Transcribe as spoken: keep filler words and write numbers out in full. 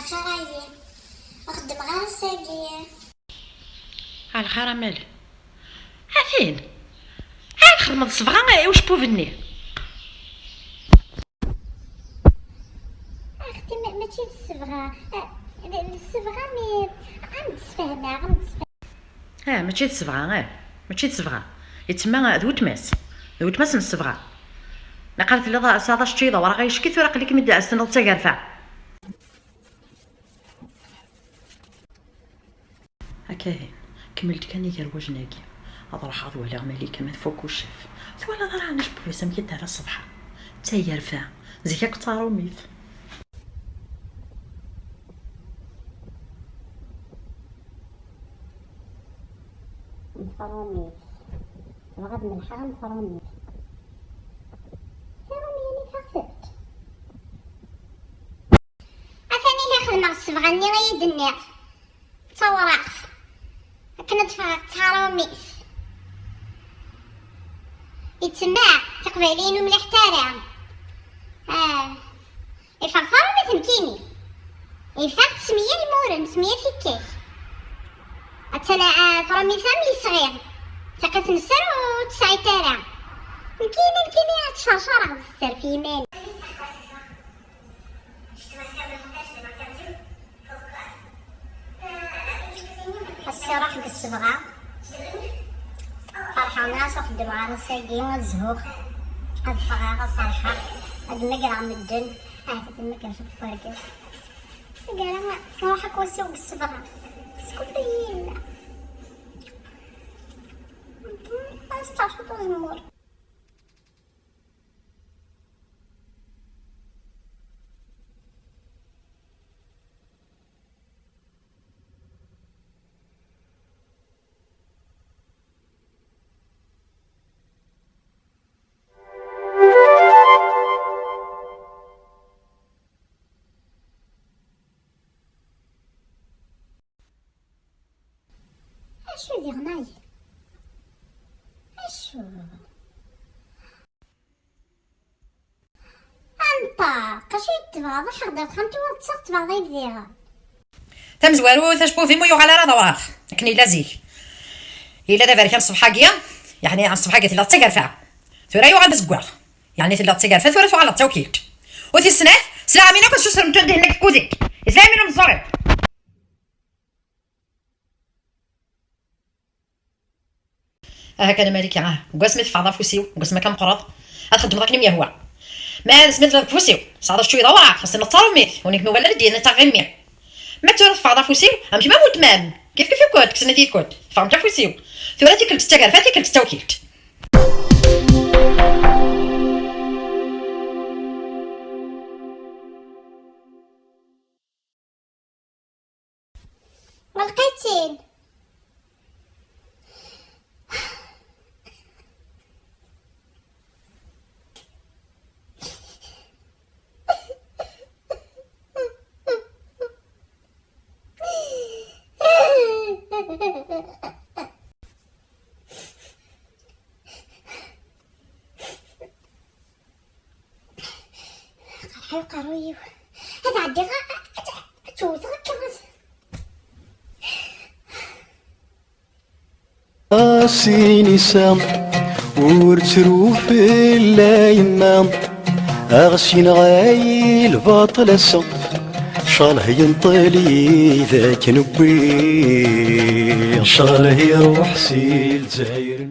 Xir-ayi, ur xeddmeɣ ara ass-agi. Ɛelxir a Mali. A tin! Ad txedmeḍ ṣṣebɣa i ucebbub-nni. Axti, ma-, mačči d ṣṣebɣa. Eh, d, d ṣṣebɣa, mi am-d-sfehmeɣ, am-d-sfehmeɣ. Ah, mačči d ṣṣebɣa, ah, mačči d ṣṣebɣa. Yettma d weltma-s. D weltma-s n ṣṣebɣa. Naqal telliḍ tesɛiḍ acetki d awraɣ, ayecki tura aql-ikem-id as-tenniḍ d tagerfa. Akka ihi, kemmel-d kan igerwajen-agi. Ad ruḥeɣ ad waliɣ Malika ma tfuk uccaf. Twalaḍ ara ɛni cebbub-is amek i d-terra ṣṣbeḥ? D tagerfa, zik akk d taṛumit. Am tṛumit. Bɣiɣ ad melḥeɣ am tṛumit. Tiṛumiyin i taɣtelt. Atan ihi xedmeɣ ssebɣa-nni i yi-d-tenniḍ. D tawraɣt. Akken ad ffɣeɣ d taṛumit. Yettma, tiqbayliyin ur mliḥet ara. Ah. Iffeɣ taṛumit nekkini. Iffeɣ s meyya lmuren, s meyya tikkal. Attan, ah, taṛumit am yesɣi. Taqit n sser ur tesɛit ara. Nekkini, nekkini ad ttcerceṛeɣ d sser f yiman. Ass-a ruḥ deg ssebɣa. Ferḥeɣ mi ara xeddmeɣ ar ass-agi, ad zhuɣ, ad ffɣeɣ, ad ferḥeɣ, ad mmagreɣ medden. Ahat ad mmagreɣ cwiṭ n wergaz. Tagara, ruḥ akk wass-iw deg ssebɣa. Teskuffeḍ-iyi yella. Ad steɛfuḍ uzemmur. Acu diɣen ay? Acu? Anṭaq, acu i tebɣeḍ? Ḥeɣ-d ar texxamt-iw ad ṭṭseɣ, tebɣeḍ ad bdiɣ. Tamezwarut, acebbub-im ur yuɣal ara d awraɣ akken yella zik. Yella d aberkan ṣṣbeḥ-agi, yeɛni ṣṣbeḥ-agi tella d tagerfa. Tura yuɣal d azeggaɣ, yeɛni tella d tagerfa, tura tuɣal d tawkilt. U tis snat, s leɛmin akk ad susrem tura dihin akk kudik. Islam inu meẓẓari. Aha kan a Malika, ah, deg wasmi teffɣeḍ afus-iw, deg wasmi akka meqqreḍ, ad xeddmeḍ akken i m-yehwa. Ma d asmi tebdiḍ deg ufus-iw, tesɛiḍ acetki d awraɣ, xas ma d taṛumit, ur nekk nugal ara d-yenna taɣimmi. Ma tura teffɣeḍ afus-iw, am kemm am weltma-m, kif kif ikut, kksen-it yid-kut, teffɣemt afus-iw. Tura tikkelt d tagerfa, tikkelt d tawkilt. Ɣelqet-in. Qerḥi uqerruy-iw. Ad ɛeddiɣ, ad, ad, ad tt-wwteɣ akka. A sin isa, ur ttru fell-a yemma. Aɣ sinɣay lbaṭel ass-a. Caleh yenṭel yid-k newwi. Caleh iruḥ si Lezzayer.